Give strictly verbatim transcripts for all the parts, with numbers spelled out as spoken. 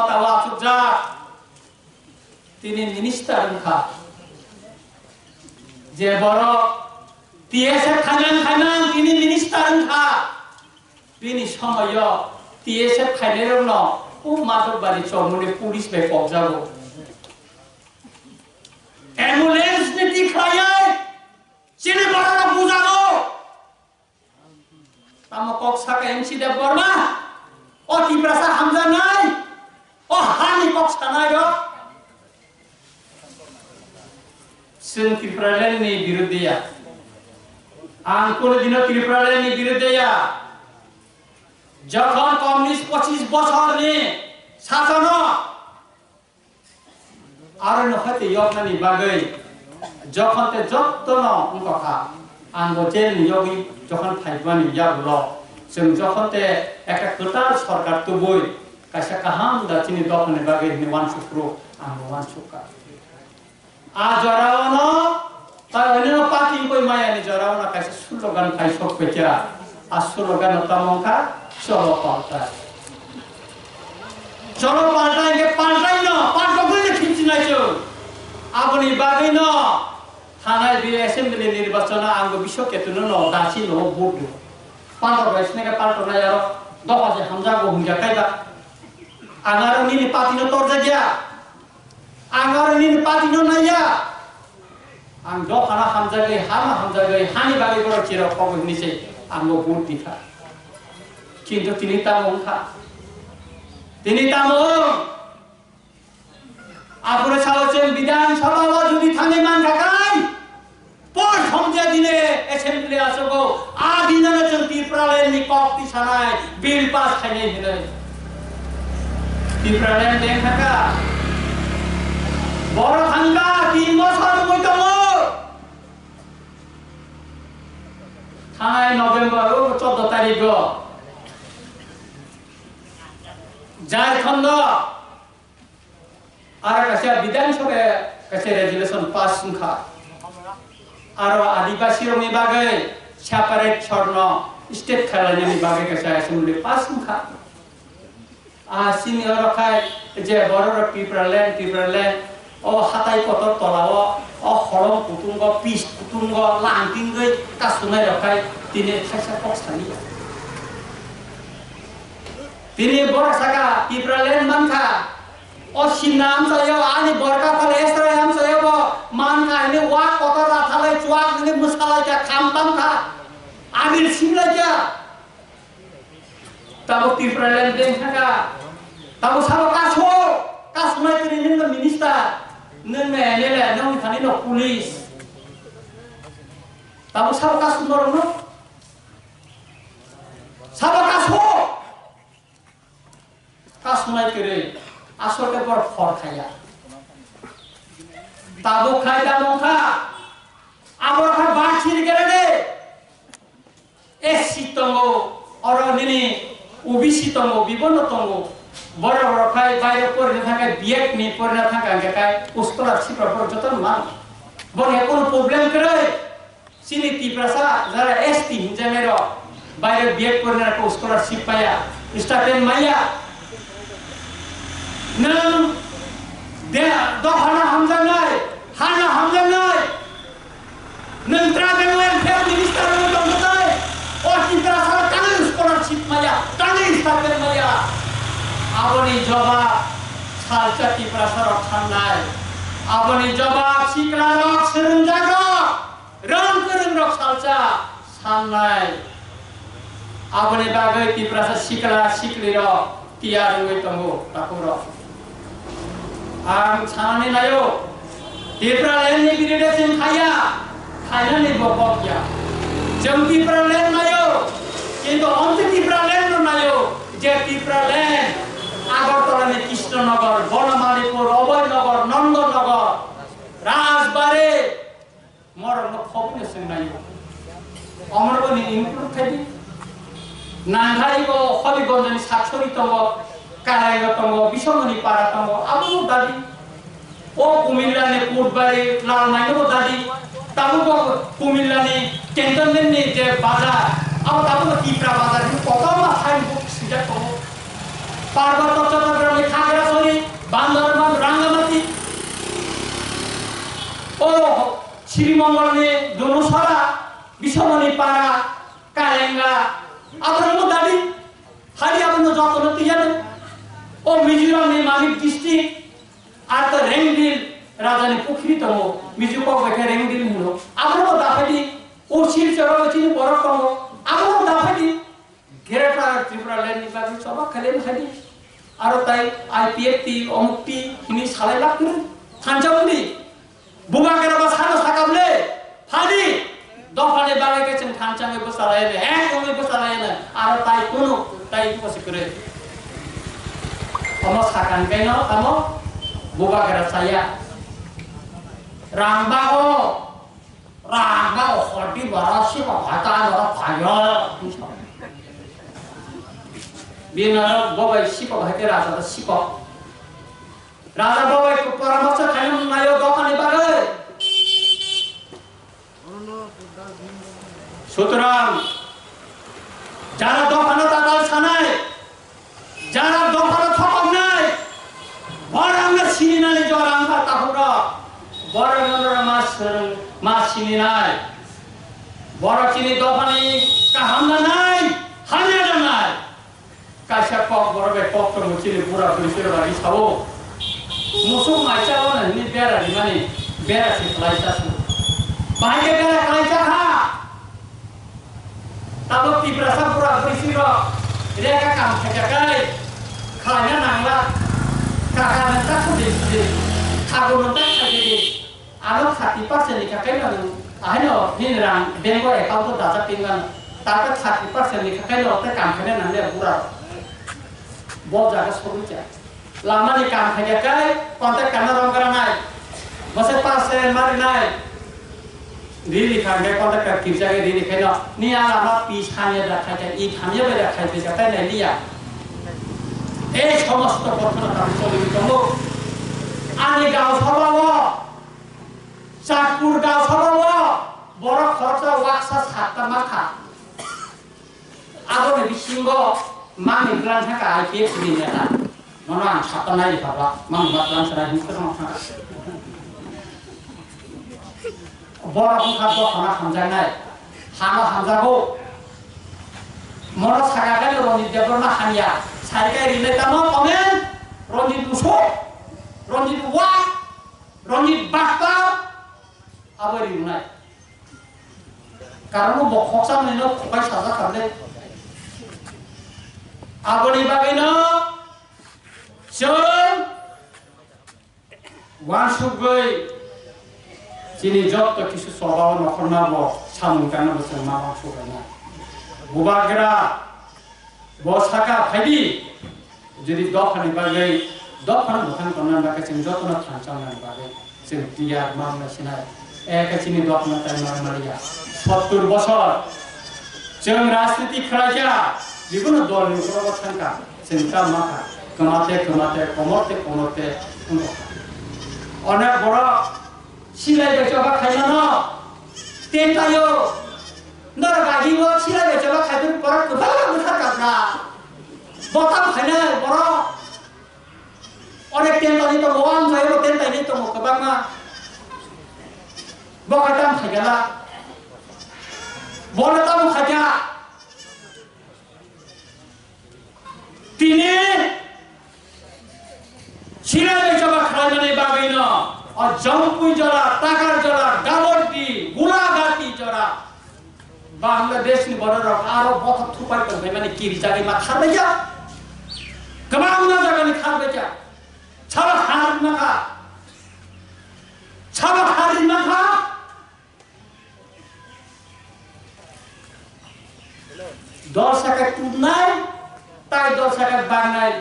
Tawa achukjak, tini minister wngkha. Je borok T S F khainang khainang tini minister wngkha. Bini somoyo T S F khainairokno o Madhobari chormoni police bai kokjago. Ambulance ni tikhlaiwi chini bororok bujago. Tamo kok saka M C Debbarma, o Tiprasa hamjaknai, o hani kok sanai rok. Chwng Tipraland ni birudde ya. Ang kono dino Tipraland ni birudde ya. Jokhon communist pochis bochor ni sasono aro no hate yoknani bagwi jokhon te jottono wngkha, ang bo jail ni yogwi jokhon phaimani yagulo chwng jokhon te ekta kwtal sorkar tubui kaisa kaham da chini dophani bagwi hinwi uansuk phuru ang bo uansuk kha. A jorao no, ta onino party koi maya ni jorao no kaisa slogan khai sok pekya. A slogan no tamo wngkha, "Cholo paltai." Cholo paltai ke paltai no, paltai no khimchi nai chwng. Aboni bagwi no, thanai bi assembly nirbachon ang bo bisok ketu no, no, dasi no vote do. Palto bai sine ke palto na yaro, doha je hamjago hungja kaiba. Ang aro nini party no torja gya. Ang aro nini party no naiya. Ang dophano hamjagwi, hama hamjagwi, hani bagwi borok chirok kok hwnwi se ang bo vote di kha. Kintu tini tamo wng kha? Tini tamo wng? Aphuru sao chwng Bidhan Sabha o jodi thangwi man kha kai, por thom je dine assembly asogo, a dinano chwng Tipraland ni kok tisanai, bill pass khainai hinwi. Tipraland deng thangkha. Borok thangkha, tin bosor wngwi tongo. Thanai November o chordo tarikgo Jharkhando aro kaisa Bidhan Sabha kaisa resolution pass wngkha. Aro Adibasi rokni bagwi separate sorno state khlainani bagwi kaisa assembly pass wngkha. Ah, sini oro khai je borok rok Tipraland, Tipraland, o hatai kotor tola o, o holong kutung o, pis kutung o, langting gwi kasunai rok khai tini thaisa kok sani. Tini borok saka Tipraland mankha, o sinna amchaio, ani borok kaphal esra amchaio bo mankha, hini wak kotor rathalai chuak hini mwsalai kha, kham tam kha, amir simlai kha. Tabuk Tipraland deng thangkha. Tabuk sabo kaso, kaso mai tini nung no minister, nung no M L A, nung thani no police. Tabuk sabo kaso norok no. Sabo kaso. Kaso mai kiri. Asol ke bor for khaya. Tabuk khai tabuk kha. Abo kha bachir gere de. S C tongo, oro nini O B C tongo, bibono tongo. Borok rok khai baire porina thangkhe, B Ed ni porina thangkha hingkhe khai scholarship rok borok jotono mano. Bono kono problem kwrwi. Chini Tiprasa jara S T hinjaknai rok baire B Ed porina rok scholarship paya, stipend maya. Nwng de dophano hamjaknai, hano hamjaknai. Nwng tribal welfare minister wngwi tongkhe tei o Tiprasa kani scholarship maya, kani stipend maya? Aboni jobab salsa Tiprasa rok sannai. Aboni jobab sikla rok, swrwngjak rok, rang kwrwng rok salsa sannai. Aboni bagwi Tiprasa sikla sikli rok tiyar wngwi tongo, takhuk rok. Ang sanani naio, Tipraland ni biride chwng khaya, khainani bo kok ya. Chwng Tipraland naio, kintu omte Tipraland no naio, je Tipraland Agartala ni Krishnanagar, Bonomalipur, Abhoynagar, Nandanagar, Rajbari, Morokno khobino chwng naio. Omorokno include khai di. Nangkhai bo Holigonjoni Saksori tongo, Kalaio tongo, Bisomoni Para tongo, abo dabi. O Kumillani Kutbari, Lalmaino bo dabi. Tabuk bo Kumillani cantonment ni je bazar, abo tabuk bo Tipra bazar hinwi kotorma signboard swijak tongo. Parbato Chottogramni Khagra Sri Mongolni Dunusara, Bisomoni Para, Kalenga, abono dadi, hadi abono jotono tiyano. O Mizoramni Mamit district, ar to Rengdil, Rajani Pukhri tongo, Mizo kok bai khe Rengdil hino. Abono daphadi, o Silchoro chini borok tongo, abono daphadi. Greater Tripura land ni bagwi choba khailai no khaidi. Aro tai I P F T, omuk T hini salai lak kwrwi. Thansa wngdi. Bubagra ba sano sakam le. Phadi. Dopha ni bagwi khe chwng thansa wngwi bwsa lai le. Ek wngwi bwsa lai le. Aro tai kunu tai kosi kwrwi. Omo sakang kaino tamo bubagra saya. Rang ba o. Rang ba o hoti bara sipa bhata bara phayo. Bini aro bobai sipa bhai khe raja da sipa. Raja bobai ko poramorso khaina nayo dophani bagwi. Sutrang jara dophano tatal sanai, jara dophano thokoknai, borokno sininani jora wngkha takhuk rok, borokno ma swrwng ma sininai, borok chini dophani kaham nanai, hamya nanai. Kaisa kok borok bai kok tongo chini bura bwrwi chwla bagwi sao. Musuk mai chao na hini bera rimani bera se khlai cha su. Bahai khe bera khlai cha kha. Tabuk Tiprasa bura bwrwi chwla reka kam khaja kai khlaina nangla. Kaka nang ta khudi khudi. Khago nang ta khudi. Ano thirty percent ni khakai no nung, ahaino nini rang bank o account o dajak pingmano. Tarpor thirty percent ni khakai no tei kam khaina nang le bura. Bo jaga sogwi cha. Lama ni kam khaikha kai, contractor no rong gra nai. Bose pass se mari nai. Rili khan kai contractor kirjak rili khaino. Ni a lama pi sanya da khai kai, i khamya bai da khai kai kai nai liya. Ei somosto ghotona kami choli tongo. Ani gao sabha o. Chakpur Gaosabao borok khoroksa waksa satta makha. Aboni bisingo mangni plan thangkha I P F T ni neta. Mono ang satta nai phabla, mangni ma plan sana hinsa tong thangkha. Borok wngkha dophano hamjaknai, hano hamjago. Mono saka khe Ranjit Debbarma hamya, sai khe rinai tamo komen Ranjit Musuk, Ranjit Wak, Ranjit Bakta, abo rinai. Karon bo khoksa mani no khokai sajak kha de. Aboni bagwi no chwng wansugwi chini jotto kisu choba o nokhorna bo samung tangna bo chwng ma wansugwi na. Bubagra Bo saka phaidi, jodi dophani bagwi, dophano mwkhang tongna bagwi chwng jotono thansa wngnani bagwi chwng tiyar ma wngna sinai. Eke chini dophano tai ma maliya. Sottur bosor chwng rajniti khlaikha, jibono dolni ukologo thangkha, chwng ta makha, kwmate kwmate, komorte komorte wngkha. Onek borok Silai bai choba khaimano. Tentayo. Norok agi o silai bai choba khaimani borok kwbangma bwthar kakra. Botang khainai borok. Onek tentani tongo, o amchaio tentani tongo kwbangma. Bo khai tamo khaikhala. Bono tamo khaikha. Tini Sinai jora khlaimani bagwino, o Jampui jora, Takar jora, Dabordi, Gulagati jora, Bangladesh ni borok rok aro bothop thupai tongphai mani kirijagwi ma kharbaikha. Kwbangma jagani kharbaikha. Sabo harwi makha. Sabo harwi makha. Dol saka tubnai, tai dol saka bangnai.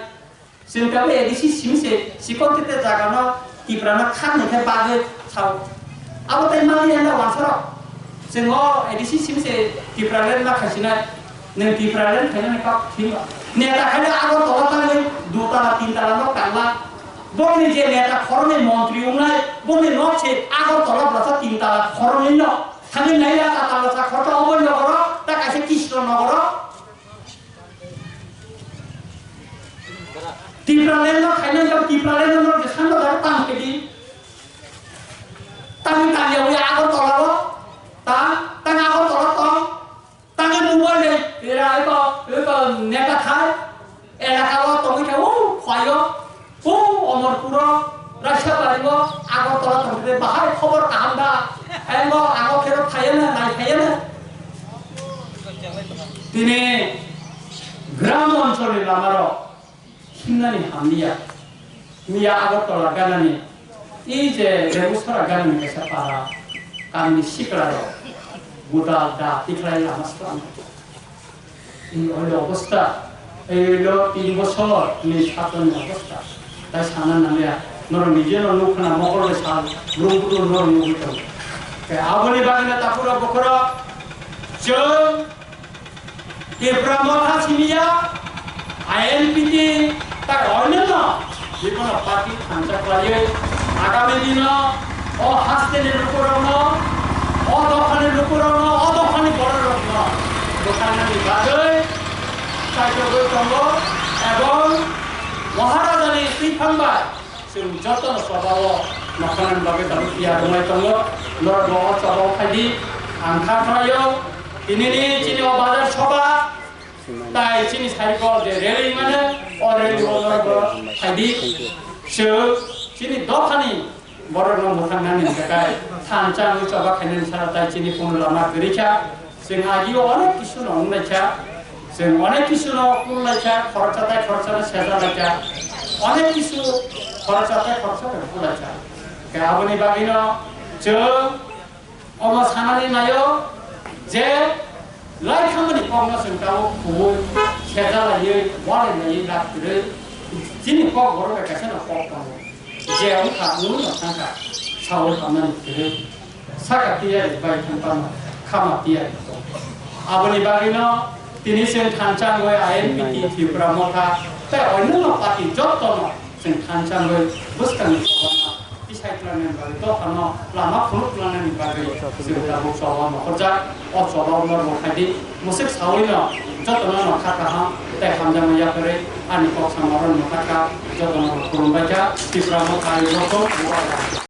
Chwng tabuk A D C simi se sikon tete jaga no Tipra no khaknai khe bagwi sao. Abo tai mali anda wansaro. Chwng o A D C simi se Tipra land ma khaisinai. Nwng Tipra land khainani kok thima. Neta khaina Agartala tangwi dutala tintala no tangla. Bongni je neta khoroknwi montri wngnai, bongni nok se Agartala blasa tintala khoroknwi no. Thangwi nai ya ta talo sa khoroksa obo nogoro, ta kaisa Kishno nogoro. Tipraland no khaina jok Tipraland no je sando jok tang kedi. Tang tang ya wi Agartala Amarpuro, Raisabari o, Agartala tongkhe bahai khobor kaham da. Engo, ango khero phaiya na, nai phaiya na. Tini gram oncholni lamarok himnani hamliya. Miya Agartala ganani, ei je Begusara ganani kaisa para, kamini siklarok, budal da tikhlai lama swkang. Ei oilo obostha, ei oilo tin bosor ni satoni obostha. Tai sana nangya, norok nije no nukhna mokol bai sal, brum brum norok nugwi tongo. Tei aboni bagwino takhurok bokhorok, chwng Tipra Motha simiya, I N P T, tai onyono, jibono party thansa khlaiwi, agami dino, o hasteni lukurokno, o dophani lukurokno, o dophani bororokno, bwkhanani bagwi, chaitogwi tongo, ebong Maharajani twiphang bai, Chwng jotono chobao nokhanani bagwi tabuk phiya rwmai tongo. Norokbo o chobao phaidi. Ang kha khlaio, tinini chini o bazar soba, tai chini saiko je rally mane, o rally o norokbo phaidi. Chwng chini dophani borokno mwthangnani hwnkhe kai thansa wngwi choba khainani sara tai chini kuno lama kwrwi kha. Chwng agio onek kisu no wng lai kha, chwng onek kisu no kul lai kha, khoroksa tai khoroksa no seja lai kha, onek kisu khoroksa tai khoroksa no kul lai kha. Khe aboni bagwi no chwng omo sanani naio je lai thangmani kokno chwng tabuk kuui seja laiwi, walai laiwi, lak kwrwi chini kok borok bai kaisa no kok tongo. Je wngkha, wngwi no thangkha, saui tongmani kwrwi, saka tiyari bai thangkha, khama tiyari tong. Aboni bagwino tini chwng thansa wngwi I N P T Tripura Motha tei onyono party jottono chwng thansa wngwi bwskangni choba tisai tlangnani bagwi, dophano lama phunuk tlangnani bagwi chwng tabuk choba mohorjak. O choba wngma bo khaidi, mwswk saui no jotono no kha kaham tei hamjakma yapharwi ani kok samaro no kha kha, jotono no khulumbai kha, Tripura Motha ni joto.